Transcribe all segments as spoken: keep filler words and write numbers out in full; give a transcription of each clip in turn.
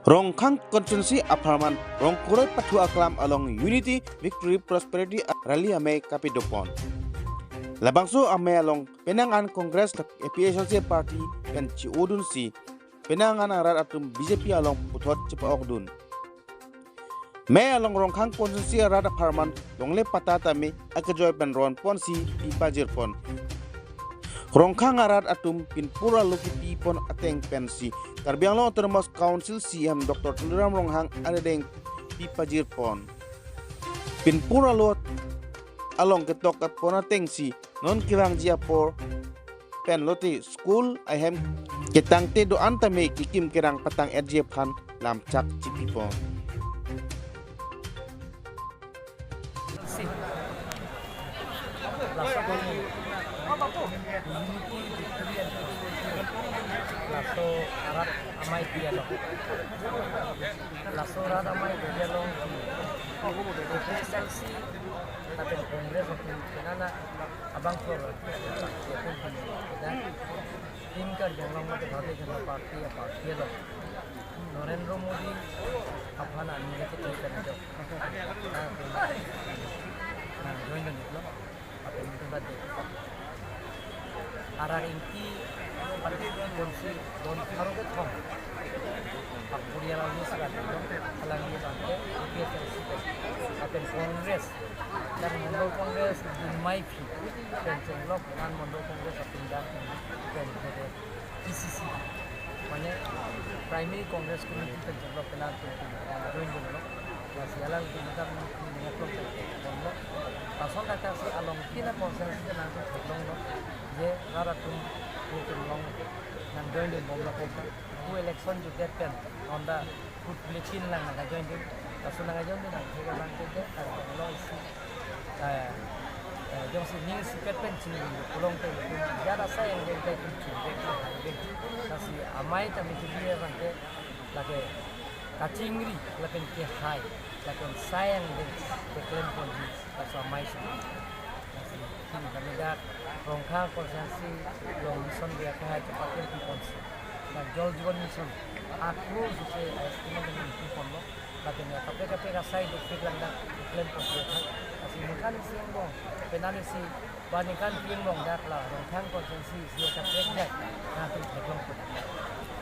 Rongkhang constituency apharman Rongkoroi Pathu Aklam along Unity Victory Prosperity Rally amei kapadopon. Labangso amei along penang an Congress A P H L C party pen chi-odunsi penang an arat atum B J P along puthot chipa-okdun. Mei along Rongkhang constituency arat apharman longle patta tame akejoi pen ronponsi pipajirpon. Rongkhang arat atum pinpur alo kipipon ateng pensi Karbi Anglong Autonomous Council C E M Doctor Tuliram Ronghang arideng pipajirpon. Pinpur alo along ketok atpon atengsi non kevangji apor pen lote school ahem ketangte do-an tame kekim kerang patang-etji aphan lamchak chipipon. Laso arat amei pi along. Laso arat amei pi along. A P H L C lapen Congress of India na abang pro. Tin Karbi Anglong mate Bharatiya Janata Party a party along Narendra Modi aphan ani ke thek kan jo. Na join ni lo. Apen itu bade. Arak ingki pati konsi don pharo kethom. Pakpuri alam ni sila don alam ni bangke A P H L C pen. Apen Congress dan Mandal Congress dun mai phi. Pen chenglok nan Mandal Congress apen dan pen bade P C C. Mane Primary Congress Committee pen chenglok pen atum pen join dun lo. Lasi alang pen atum ni ngat lo pen dun lo. Lason kata si along tina consensus pen atum theklong lo. Je arat atum ni pen long nang join dunbom lo pen. Ku election jutdet pen honda food bulletin lang nang join dun. Laso nang join dun nang thek lang thek kan long isi. Eh, eh, jongsi ning sipet pen chini pulote, jada sai angdeng kai tum chini dek hai dek. Lasi amei tame kidi abangke lake kachingri lapen kehai lapen sai angdeng keklem ponji laso amei si. Lasi tin kami dak Rongkhang constituency along mission dia kehai kepaklem ponsi. Dan Jal Jeevan Mission akru suse a scheme nangkipi ponlo. Lapen ya kaprek kaprek asai district langdang keklem ponsi tha. Lasi ningkan isi angbong, penang isi ba ningkan pi angbong dak la Rongkhang constituency isi kaprek dak nangtum theklong pon.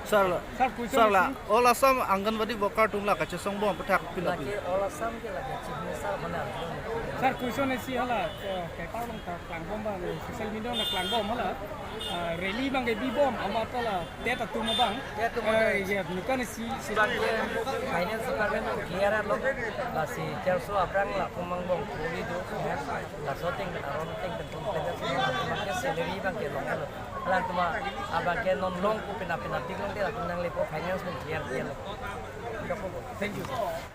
Sir la, Sir, question sir la, isi. All Assam Anganwadi worker atum la kachesongbom aputhak pin la pin. Lake All Assam ke lake Chief Minister aphan arjulo. Sir, question isi hala, eh, paper along ta klangbom abang, social media along klangbom hala, eh, rally abangke bibom, amat ta la TET atum abang. TET atum abang. Eh, ya, ningkan isi, si abangke finance department clear lo. Lasi cherso aphrang la pumang bong puli do. Laso ateng aron ateng pen pun pen si abangke salary abangke long lo. Alanglitum abangke non long pu pina pina tik long de atum nanglepo finance pen clear clear lo. Thank you.